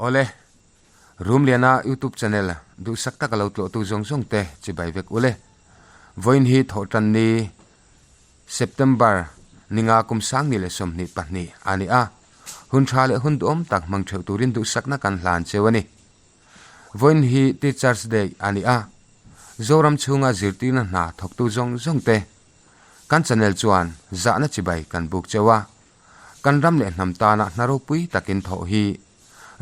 Awle, Rumliana YouTube channel duhsak taka lo tlawhtu zawng zawng te chibai vek ule. Vawiin hi Thawhtan ni September ninga kum 2022 a ni a, hun tha leh hun duhawm tak hmang theuh turin duhsakna kan hlan cheu a ni. Vawiin hi Teachers Day a ni a, Zoram chhunga zirtirna hna thawktu zawng zawng te kan channel chuan zahna chibai kan buk cheu a, Kan ram leh hnam tana hna ropui takin thawh hi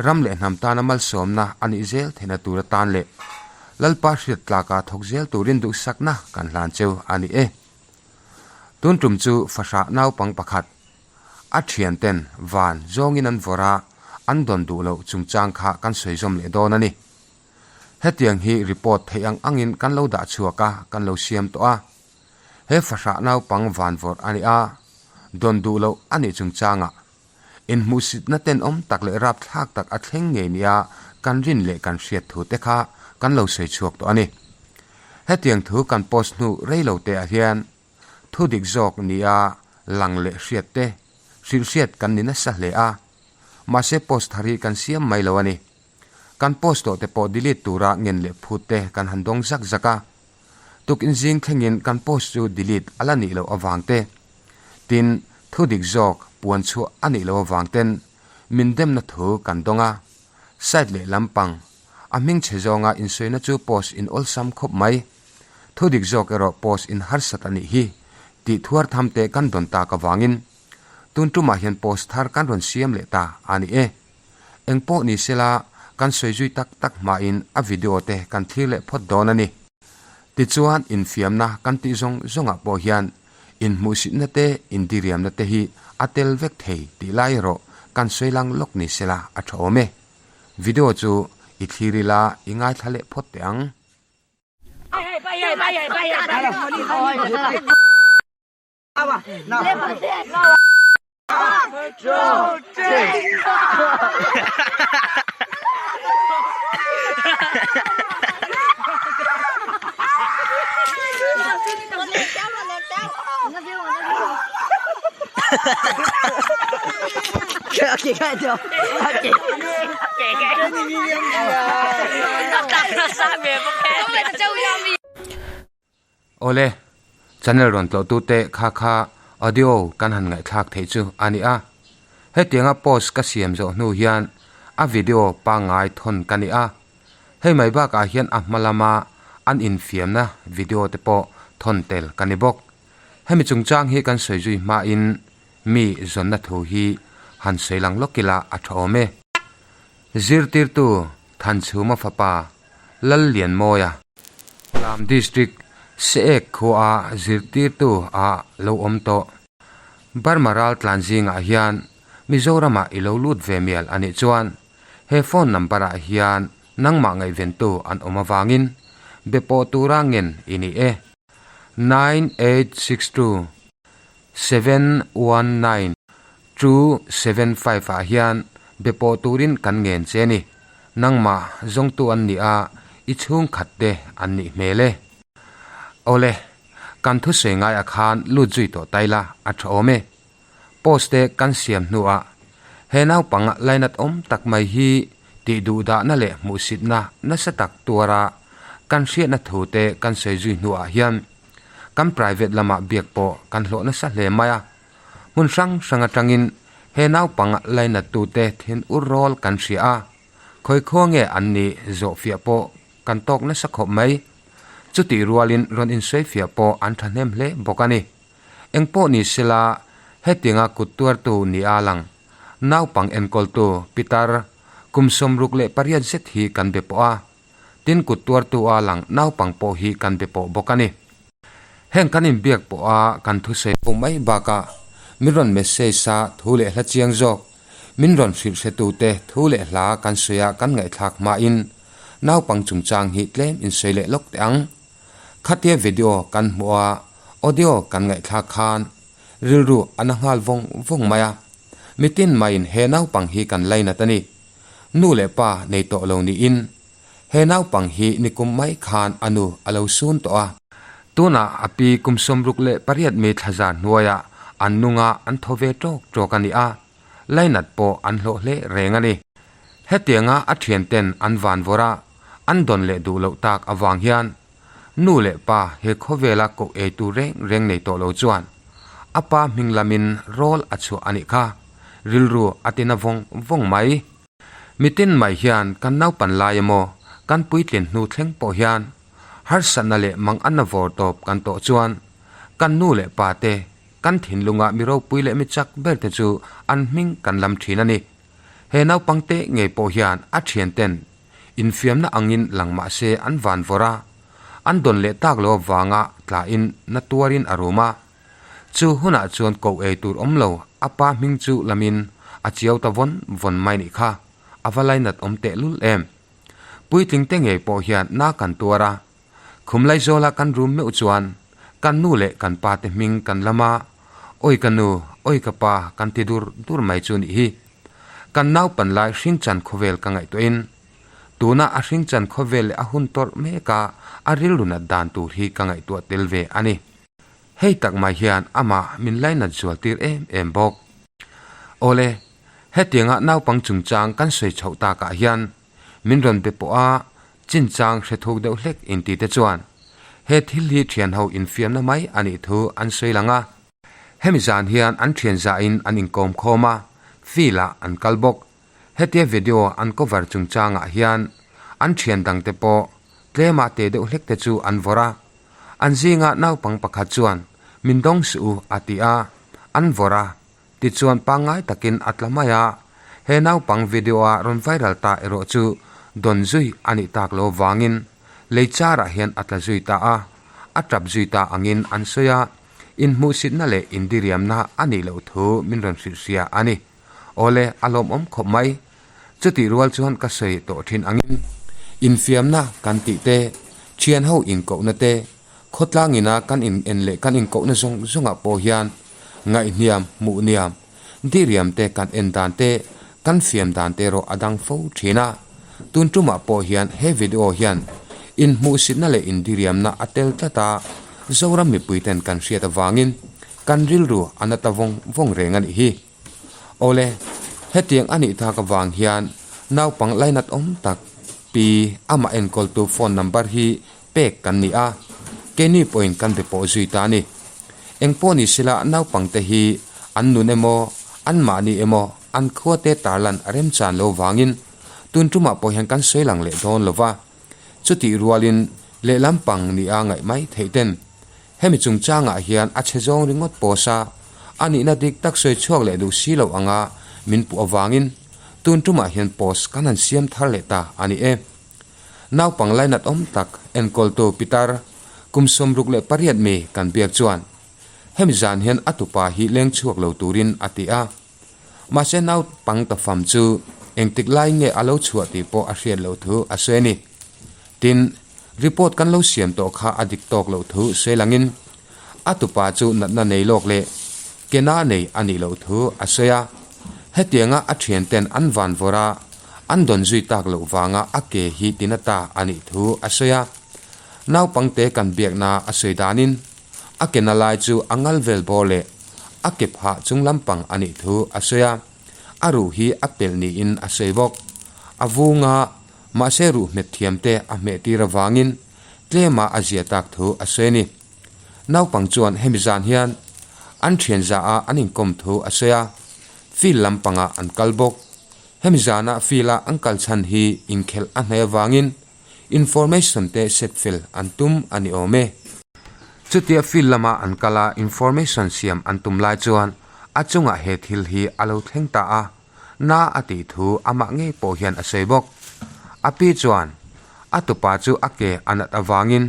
ram leh hnam tana malsawmna a nih zel theihna tur atan leh Lalpa hriat tlaka thawk zel turin duhsakna kan hlan cheu a ni e. Tun tum chu fahrah naupang pakhat a thianten van zawngin an vawrh a, an dawn duh loh chungchang kha kan sawi zawm leh dawn a ni. Hetiang hi report theih ang angin kan lo dah chhuak a, kan lo siam tawh a. He fahrah naupang van vawrh a ni a, dawn duh loh a nih chungchangah inhmuhsitna tenawm tak leh rapthlak tak a thleng ngei nia kan rin leh kan hriat thu te kha kan lo sawi chhuak tawh a ni. Hetiang thu kan post hnu rei lo te ah hian thu dik zawk nia lang leh hriat te hrilhhriat kan ni nasa hle a, mahse post thar hi kan siam mai lo a ni. Kan post tawh te pawh delete tura ngen leh phut te kan han dawng zak zak a. Tukin zing thlengin kan post chu delete a la nih loh avang te, tin thu dik zawk puan chhuah a nih loh avang ten min demna thu kan dawng a. Site leh lampang a hming chhe zawnga insawina chu post in awlsam khawp mai. Thu dik zawk erawh post in harsat a nih hi tih thuar tham te kan dawn tak avangin tun tumah hian post thar kan rawn siam leh ta a ni e. Eng pawh ni sela, kan sawi zui tak tak hmain a video te kan thlir leh phawt dawn a ni. Tichuan, infiamna kan tih zawng zawngah pawh hian inhmuhsitna te, indiriamna te hi a tel vek thei tih lai erawh kan sawi lang lawk ni sela a tha awm e. Video chu i thlir ila i ngaithla leh phawt teh ang. Awle, channel rawn tlawhtute kha kha audio kan han ngaihthlak theih chu a ni a. Hetianga post ka siam zawh hnu hian a video pangngai thawn ka ni a. Hei mai bakah hian a hma lama an infiamna video te pawh thawn tel ka ni bawk. Hemi chungchang hi kan sawi zui hmain mi zawnna thu hi han sawi lang lawk ila a tha awm e. Zirtirtu Thanchhuma fapa Lallianmawia, Lam District Seek khua zirtirtu ah lo awm tawh. Burma ral tlan zingah hian Mizoramah i lo lut ve mial a nih chuan he phone number ah hian nangmah ngaihventu an awm avangin be pawh tura ngen i ni e. 9862 719 275 ah hian be pawh turin kan ngen che ni. Nangmah zawngtu an nih a, i chhungkhat te an nih hmel e. Awle, kan thusawi ngaiah khan lut zui tawh ta ila a tha awm e. Post te kan siam hnuah he naupang lainat awm tak mai hi tih duhdahna leh hmuhsitna nasa tak tuara kan hriatna thu te kan sawi zui hnuah hian kan private lamah biak pawh kan hlawh nasa hle mai a. Hmun hrang hrang atangin he naupang lainattute thin ur rawl kan hria a, khawikhua nge an nih zawhfiah pawh kan tawk nasa khawp mai. Chutih rualin rawn insawifiah pawh an thahnem hle bawk a ni. Engpawh ni sela hetianga kut tuartu ni a lang. Naupang enkawltu Pitar kum 68 zet hi kan be pawh a. Tin kut tuartu a lang naupang pawh hi kan be pawh bawk a ni. Heng kan inbiak pawh a kan thusawi ho mai bakah min rawn message a thu leh hla chiang zawk, min rawn hrilh hretute thu leh hla kan sawi a kan ngaihthlak hmain naupang chungchang hi tlem insawi leh lawk teh ang. Khatia video kan hmuh a audio kan ngaihthlak khan rilru a na nghal vawng vawng mai a, mitin maiin he naupang hi kan lainat a ni. Nu leh pa nei tawh lo niin he naupang hi nikum mai khan a nu a lo sun tawh a. Tunah a pi kum 68 mi thlazar hnuaiah an nunga an thaw ve tawk tawk a ni a, lainat pawh an hlawh hle reng a ni. Hetianga a thianten an van vawrh a, an dawn leh duh loh tak avang hian nu leh pa he khawvela koh ei tur reng reng nei tawh lo chuan a pa hming lamin rawl a chhuah a nih kha, rilru a tina vawng vawng mai. Mitin mai hian kan naupan lai emaw kan puitlin hnu thleng pawh hian harsatna leh manganna vawr tawp kan tawh chuan kan nu leh pa te kan thinlunga mi ropui leh mi chak ber te chu an hming kan lam thin a ni. He naupang te ngei pawh hian a thian ten infiamna angin lang mah se an van vawrh a, an dawn leh tak lo avanga tlain na tuarin a rum a. Chu hunah chuan koh ei tur awm lo a pa hming chu lamin a chiau ta vawn vawn mai nih kha, a va lainat awm tehlul em. Puitling te ngei pawh hian na kan tuar a, khum Laizawla kan rum meuh chuan kan nu leh kan pa te hming kan lam a, Awi ka nu, awi ka pa kan ti dur dur mai chu nih hi. Kan naupan lai hringchan khawvel ka ngaihtuahin tuna a hringchan khawvel leh a hun tawrh meka a rilru nat dan tur hi ka ngaihtuah tel ve a ni. Hei tak mai hian amah min lainat zual tir em em bawk. Awle, hetianga naupang chungchang kan sawi chhoh takah hian min rawn be pawh a, chinchang hre thuk deuh hlek inti te chuan he thil hi thianho infiamna mai a nih thu an sawi lang a. Hemi zan hian an thian zahin an inkawm khawm a, field-ah an kal bawk. Hetia video an cover chungchangah hian an thian dangte pawh tlema te deuh hlek te chu an vawrh a, An zinga naupang pakhat chuan, Min dawng suh u, a ti a. An vawrh a. Tichuan pangngai takin a tla mai a. He naupang video-a rawn viral ta erawh chu dawn zui a nih tak lo vangin lei charah hian a tla zui ta a. A tap zui ta angin an sawi a. Inhmuhsitna leh indiriamna a nih loh thu min rawn hrilh hria a ni. Awle, a lawmawm khawp mai. Chutih rual chuan ka sawi tawh thin angin, infiamna kan tih te, thianho inkohna te, khawtlang ina kan in en leh kan inkohna zawng zawngah pawh hian ngaihhniam, hmuhniam, diriam te kan en dan te, kan fiam dan te erawh a dang fo thin a. Tun tumah pawh hian he video hian inhmuhsitna leh indiriamna a tel tlat a, Zoram mipuiten kan hriat avangin kan rilru a na ta vawng vawng reng a nih hi. Awle, hetiang a nih tak avang hian naupang lainat awm tak pi amah enkawltu phone number hi pek kan ni a, keini pawhin kan be pawh zui ta a ni. Engpawh ni sela naupangte hi an nun emaw, anmahni emaw, an khuate tarlan a remchan lo vangin tun tumah pawh hian kan sawi lang leh dawn lo va. Chutih rualin lehlam pang nia ngaih mai theih ten Hemi chungchangah hian a chhe zawng ringawt post a, a nihna dik tak sawi chhuak leh duh si lo anga min puh avangin tun tumah hian post kan han siam thar leh ta a ni e. Naupang lainat awm tak enkawltu Pitar kum 68 mi kan biak chuan hemi zan hian a tupa hi leng chhuak lo turin a ti a. Mahse naupang tafam chu engtik lai nge a lo chhuah tih pawh a hriat loh thu a sawi a ni. Tin, report kan lo siam tawh kha a dik tawk loh thu sawi langin a tupa chu natna nei lawk leh ke na nei a nih loh thu a sawi a. Hetianga a thianten an van vawrh a, an dawn zui tak loh vanga a ke hi tina ta a nih thu a sawi a. Naupangte kan biakna a sawi danin a ke na lai chu a ngal vel bawr leh a ke phah chung lampang a nih thu a sawi a, a ruh hi a pelh niin a sawi bawk. A vunga mahse ruh hmet thiam te a hmeh tir avangin tlema a zia tak thu a sawi a ni. Naupang chuan hemi zan hian an thian za a an inkawm thu a sawi a, field lampangah an kal bawk. Hemi zana field a an kal chhan hi inkhelh a hnaih avangin Information te set fel an tum a ni awm e. Chutia field lama an kal a information siam an tum lai chuan a chungah he thil hi a lo thleng ta a, na a tih thu amah ngei pawh hian a sawi bawk. A pi chuan a tupa chu a ke a nat avangin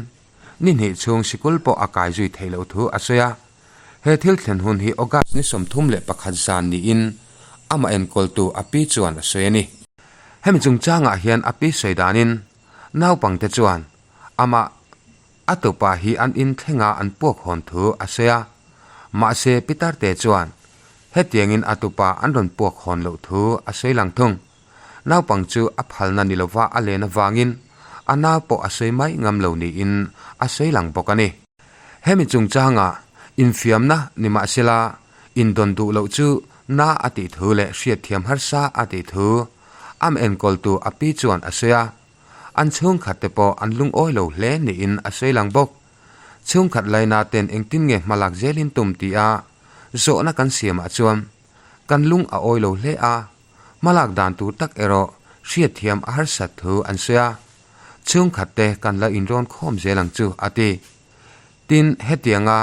ni hnih chhung sikul pawh a kai zui theih loh thu a sawi a. He thil thlen hun hi August ni 31 zan niin amah enkawltu a pi chuan a sawi a ni. Hemi chungchangah hian a pi sawi danin naupangte chuan amah a tupa hi an in thlenga an puak hawn thu a sawi a, mahse Pitarte chuan hetiangin a tupa an rawn puak hawn loh thu a sawi lang thung. Naupang chu a phalna ni lova a len avangin a nau pawh a sawi mai ngam lo niin a sawi lang bawk a ni. Hemi chungchangah infiamna ni mahsela indawn duh loh chu na a tih thu leh hriatthiam harsa a tih thu. Am enkawltu a pi chuan a sawi a. An chhungkhat te pawh an lungawi lo hle niin a sawi lang bawk. Chhungkhat laina ten engtin nge hmalak zelin tum tia zawhna kan siamah chuan kan lung a awi lo hle a, hmalak dan tur tak erawh hriatthiam a harsat thu an sawi a. Chhungkhat te kan la inrawn khawm zel ang chu a ti. Tin, hetianga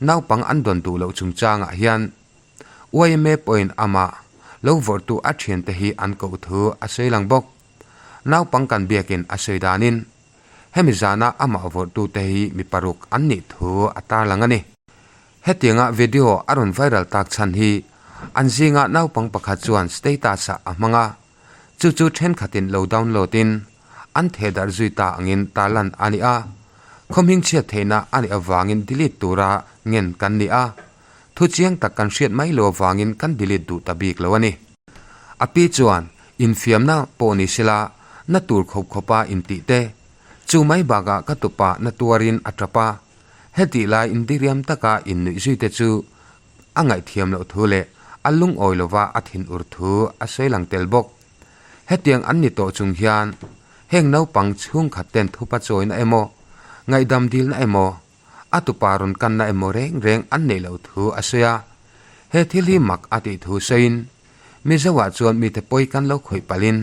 naupang an dawn duh loh chungchangah hian yma pawhin amah lo vawrhtu a thiante hi an koh thu a sawi lang bawk. Naupang kan biakin a sawi danin hemi zana amah vawrhtute hi mi paruk an nih thu a tarlang a ni. Hetianga video a rawn viral tak chhan hi an zinga naupang pakhat chuan status-ah a hmang a, chu chu thenkhatin lo download in an thehdarh zui ta angin tarlan a ni a, khawhming chhiat theihna a nih avangin delete tura ngen kan ni a, thu chiang tak kan hriat mai lo avangin kan delete duh ta bik lo a ni. A pi chuan infiamna pawh ni sela na tur khawp khawpa intih te, chu mai bakah ka tupa na tuarin a tap a, hetih lai indiriam taka innuih zui te chu a ngaihthiam loh thu leh a lungawi lova a thin ur thu a sawi lang tel bawk. Hetiang an ni tawh chung hian heng naupang chhungkhat ten thupa chawina emaw, ngaihdam dilna emaw, a tupa rawn kanna emaw reng reng an neih loh thu a sawi a. He thil hi mak a tih thu sawiin, Mizoah chuan mite pawi kan lo khawih palhin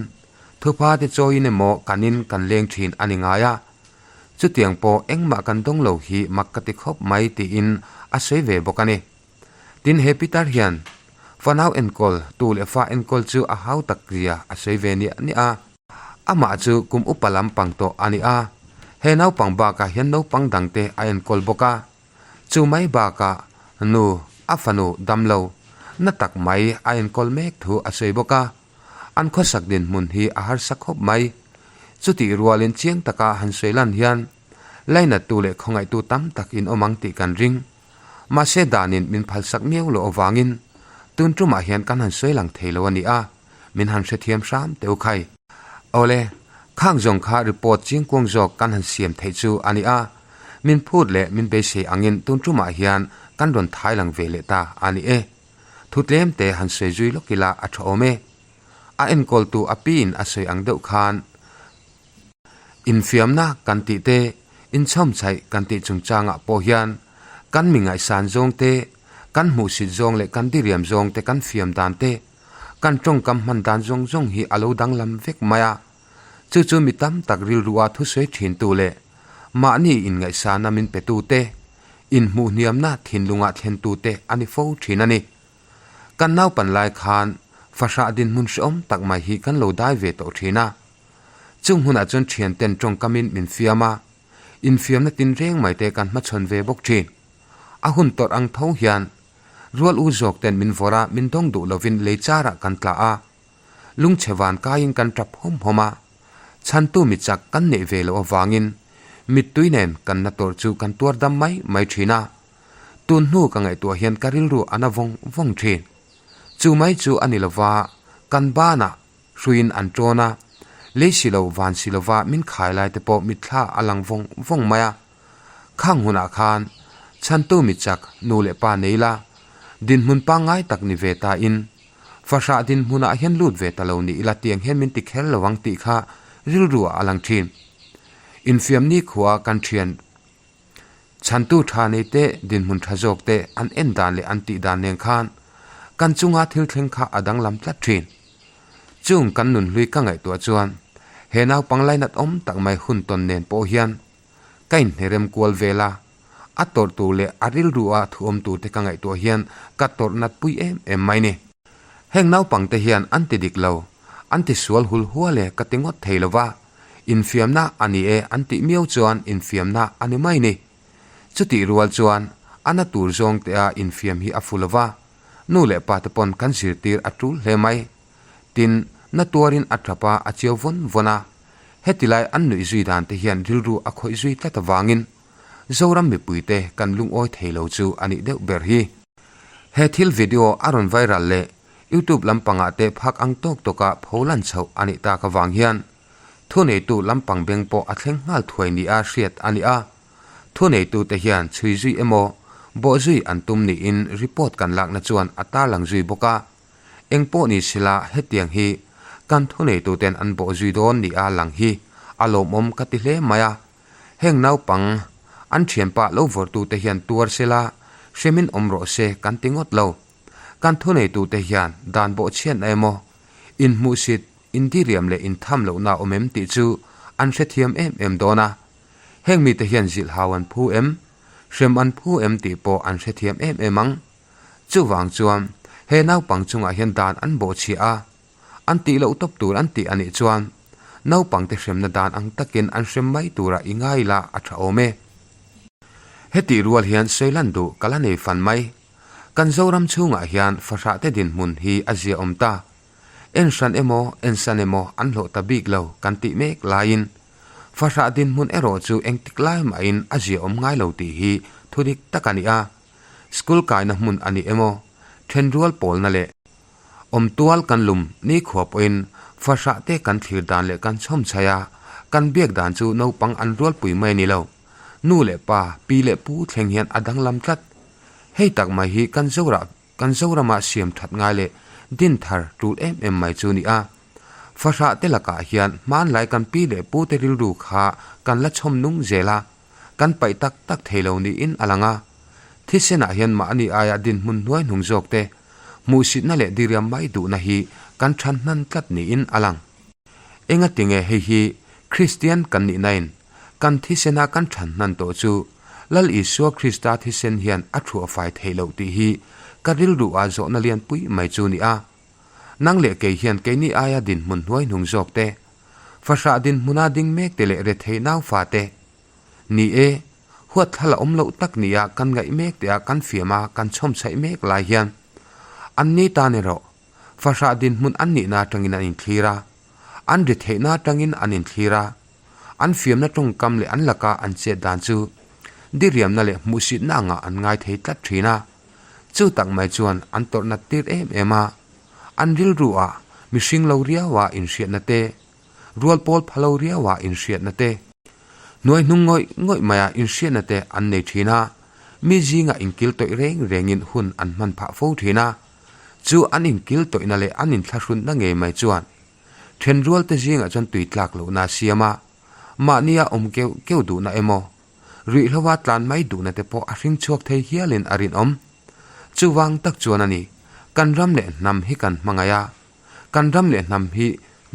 thupa te chawiin emaw kanin kan leng thin a ni ngai a. Chutiang pawh engmah kan dawng lo hi mak ka ti khawp mai tiin a sawi ve bawk a ni. Tin he Pitar hian fanau enkawl tu leh fa enkawl chu a hau tak zia a sawi ve niah niah a. Amah chu kum upa lampang tawh a ni a, he naupang bakah hian naupang dangte a enkawl bawk a. Chu mai bakah nu a fanu damlo na tak mai a enkawl mek thu a sawi bawk a. An khawsak dinhmun hi a harsa khawp mai. Chutih rualin chiang taka han sawi lan hian lainattu leh khawngaihtu tam tak in awm ang tih kan ring. Mahse danin min phalsak miau loh avangin tun tumah hian kan han sawi lang thei lo a ni a, min han hrethiam hram teu khai. Awle, khang zawng kha report chingkuang zawk kan han siam theih chu a ni a, min phut leh min beisei angin tun tumah hian kan rawn thai lang ve leh ta a ni e. Thu tlem te han sawi zui lawk ila a tha awm e. A enkawltu a piin a sawi ang deuh khan infiamna kan tih te, inchhawmchhaih kan tih chungchangah pawh hian kan mi ngaihsan zawng te, kan hmuhsit zawng leh kan diriam zawng te kan fiam dan te, kan tawngkam hman dan zawng zawng hi a lo danglam vek mai a. Chu chu mi tam tak rilrua thusawi thintu leh mahni inngaihsana min petute, inhmuhhniamna thinlunga thlentute a ni fo thin a ni. Kan naupan lai khan fahrah dinhmun hrehawm tak mai hi kan lo dai ve tawh thin a. Chung hunah chuan thianten tawngkamin min fiam a, infiamna tinreng mai te kan hmachhawn ve bawk thin. A hun tawrh ang tho hian rual u zawk ten min vawrh a, min dawng duh lovin lei charah kan tla a. Lungchhe van kaiin kan tap hawm hawm a, chhantu mi chak kan neih ve loh avangin mittui nen kan na tawrh chu kan tuar dam mai mai thin a. Tun hnu ka ngaihtuah hian ka rilru a na vawng vawng thin. Chu mai chu a ni lova, kan banah hruiin an tawn a, lei si lo van si lova min khai lai te pawh mitthla a lang vawng vawng mai a. Khang hunah khan chhantu mi chak nu leh pa nei la, dinhmun pangngai tak ni ve ta in, Fahrah dinhmunah hian lut ve ta lo ni ila tiang hian min ti kher lo ang tih kha rilru ah a lang thin. Infiam nikhua kan thian chhantu tha nei te dinhmun tha zawk te an en dan leh an tih dan nen khan kan chunga thil thleng kha a danglam tlat thin. Chung kan nunhlui ka ngaihtuah chuan he naupang lainat awm tak mai hun tawn nen pawh hian ka inhnerem kual vel a. A tawrh tur leh a rilru a thuawm tur te ka ngaihtuah hian ka tawrh nat pui em em mai ni. Heng naupang te hian an ti dik lo, an ti sual hul hual e ka ti ngawt thei lo va, infiamna a ni e an tih miau chuan infiamna a ni mai ni. Chutih rual chuan a na tur zawng te a infiam hi a fu lo va, nu leh pa te pawn kan zirtir a tul hle mai. Tin, na tuarin a tap a, a chiau vawn vawn a. Heti lai an nuih zui dan te hian rilru a khawih zui tlat avangin Zoram mipuite kan lungawi thei lo chu a nih deuh ber hi. He thil video a rawn viral leh YouTube lampangah te phak ang tawk tawka pho lan chhoh a nih tak avang hian thuneitu lampang beng pawh a thleng nghal thuai nia hriat a ni a. Thuneitute hian chhui zui emaw bawh zui an tum niin report kan lakna chuan a tarlang zui bawk a. Engpawh ni sila hetiang hi. kan thuneituten an bawh zui dawn nia lang hi a lawmawm ka ti hle mai a. Heng naupang an thianpa lo vawrhtute hian tuar sela hremin awm rawh se kan ti ngawt lo. Kan thuneitute hian dan bawhchhiatna emaw, inhmuhsit, indiriam leh intham lohna a awm em tih chu an hrethiam em em dawn a. Heng mite hian zilhhau an phu em? Hrem an phu em tih pawh an hrethiam em em ang. Chuvang chuan he naupang chungah hian dan an bawhchhiah a, an tih loh tawp tur an tih a nih chuan naupangte hremna dan ang takin an hrem mai turah i ngai la a tha awm e. Hetih rual hian sawilan duh ka la nei fan mai. Kan Zoram chhungah hian fahrahte dinhmun hi a ziaawm ta. En hran emaw, en san emaw an hlawh ta bik lo kan tih mek laiin fahrah dinhmun erawh chu engtik lai mahin a ziaawm ngai lo tih hi thu dik tak a ni a. School kaina hmun a ni emaw, thenrual pawlna leh awmtual kan lum nikhua pawhin fahrah te kan thlir dan leh kan chhawm chhaih a, kan biak dan chu naupang an rualpui mai a ni lo. Nu leh pa, pi leh pu thleng hian a danglam tlat. Hei tak mai hi kan Zorah Kan Zoramah siam that ngai leh din thar tul em em mai chu ni a. Fahrah te lakah hian hmanlai kan pi leh pu te rilru kha kan la chhawm nung zel a, kan paih tak tak thei lo niin a lang a. Thisenah hian mahni aia dinhmun hnuai hnung zawk te hmuhsitna leh diriam mai duhna hi kan than hnan tlat niin a lang. Engatinge hei hi Kristian kan nih nain kan thisena kan than hnan tawh chu Lal Isua Krista thisen hian a thuah fai theih loh tih hi ka rilru ah zawhna lianpui mai chu ni a. Nang leh kei hian keini aia dinhmun hnuai hnung zawk te, fahrah dinhmuna ding mek te leh rethei naufa te, ni e, huatthlala awm loh tak nia kan ngaih mek te ah kan fiam a kan chhawm chhaih mek lai hian anni tan erawh fahrah dinhmun an nihna atangin an inthlir a, an ri theihna atangin an inthlir a, an fiamna tawngkam leh an laka an chet dan chu diriamna leh hmuhsitna angah an ngai thei tlat thin a, chu tak mai chuan an tawrh nat tir em em a, an rilru ah mihring lo riau ah inhriatna te, rual pawl pha lo riau ah inhriatna te, hnuai hnung ngawih ngawih mai ah inhriatna te an nei thin a, mi zingah inkil tawih reng rengin hun an hman phah fo thin a. Chu an inkil tawihna leh an inthlahrunna ngei mai chuan thenrualte zingah chuan tui tlak lohna a siam a, mahnia awm keuh keuh duhna emaw, ruihhloa tlan mai duhna te pawh a hring chhuak thei hialin a rinawm. Chuvang tak chuan a ni, kan ram leh hnam hi kan hmangaih a, kan ram leh hnam hi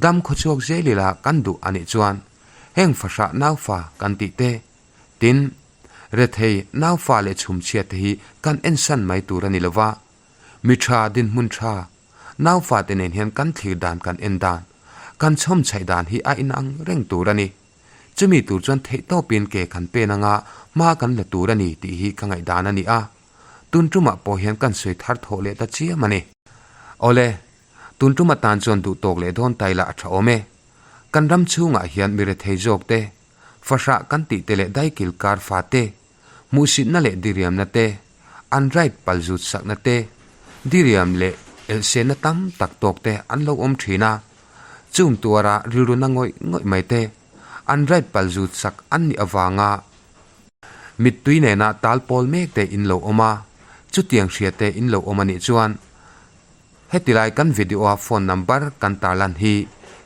dam khawchhuak zel ila kan duh a nih chuan heng fahrah naufa kan tih te, Tin, rethei, naufa leh chhumchhiat te hi kan ensan mai tur a ni lova, mi tha dinhmun tha, naufa te nen hian kan thlir dan kan en dan, kan chhawm chhaih dan hi a inang reng tur a ni. Chumi tur chuan theihtawpin ke kan pen anga hma kan la tur a ni tih hi ka ngaihdan a ni a, tun tumah pawh hian kan sawi thar thawh leh ta chiam a ni. Awle, tun tum atan chuan duhtawk leh dawn tai lah a tha awm e. Kan ram chhungah hian mi rethei zawk te, Fahrah kan tih te leh daikil kar fa te, hmuhsitna leh diriamna te, an right pal zut sakna te, diriam leh elhsenna tam tak tawk te an lo awm thin a. Chung tuara rilru na ngawih ngawih mai te, an right pal zut sak an nih avanga mittui nena tal pawl mek te in lo awm a, chutiang hria te in lo awm a nih chuan Heti lai kan video a phone number kan tarlan hi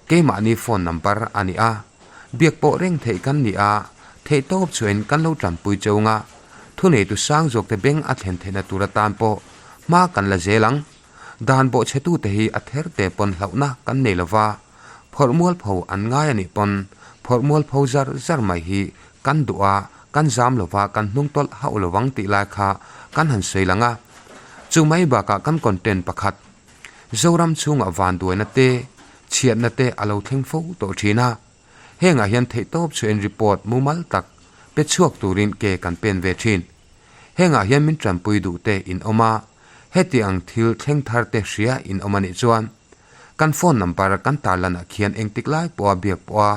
keimahni phone number a ni a, biak pawh reng theih kan ni a, theih tawp chhuahin kan lo tanpui cheu nga, thuneitu sang zawkte beng a thlen theihna tur atan pawh hma kan la zel ang. Dan bawhchhetute hi a ther te pawn hlauhna kan nei lova, phawrh mualpho an ngai a nih pawn phawrh mualpho zar zar mai hi kan duh a, kan zam lova kan hnung tawlh hauh lovang tih lai kha kan han sawi lang a. Chu mai bakah kan content pakhat, Zoram chhungah vanduaina te, chhiatna te a lo thleng fo tawh thin a. Hengah hian theihtawp chhuahin report mumal tak pe chhuak turin ke kan pen ve thin. Hengah hian min tanpui duh te in awm a, heti ang thil thleng thar te hria in awm a nih chuan kan phone number kan tarlanah khian engtik lai pawha biak pawha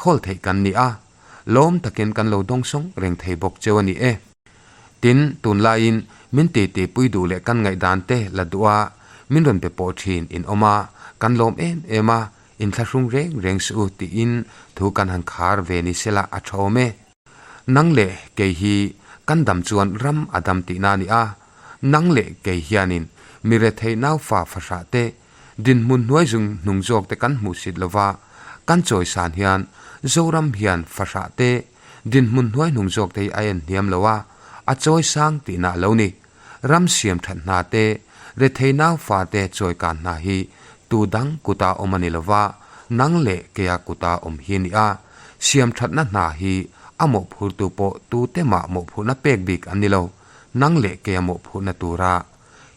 khawl theih kan ni a, lawm takin kan lo dawngsawng reng thei bawk cheu a ni e. Tin, tunlaiin min titi pui duh leh kan ngaihdan te la duh a, min rawn be pawh thin in awm a, kan lawm em em a, inthlahrung reng reng suh u tiin thu kan han khar ve ni sela a tha awm e. Nang leh kei hi kan dam chuan ram a dam tihna a ni a, nang leh kei hianin mi rethei naufa fahrah te, Dinhmun hnuai zung hnung zawk te kan hmuhsit lova kan chawisan hian Zoram hian fahrah te dinhmun hnuai hnung zawk te hi a en hniam lo a, a chawisang tihna a lo ni. Ram siam that hna te, rethei naufa te chawikan hna hi tu dang kuta awm a ni lova, nang leh keia kuta awm hi a ni a. Siam thatna hna hi a mawhphurtu pawh tute mah mawhphurhna pek bik an ni lo, nang leh keia mawhphurhna tura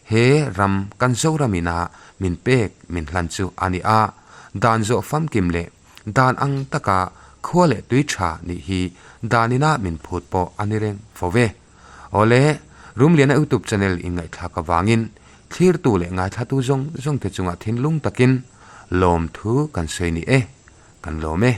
he ram kan Zoram ina min pek min hlan chu a ni a. Dan zawh famkim leh dan ang taka khua leh tui tha nih hi dan ina min phut pawh a ni reng fo ve. Awle, Rumliana YouTube channel in ngaihthlak avangin thlirtu leh ngaithlatu zawng zawngte chungah thinlung takin lawmthu kan sawi ni e, kan lawm e.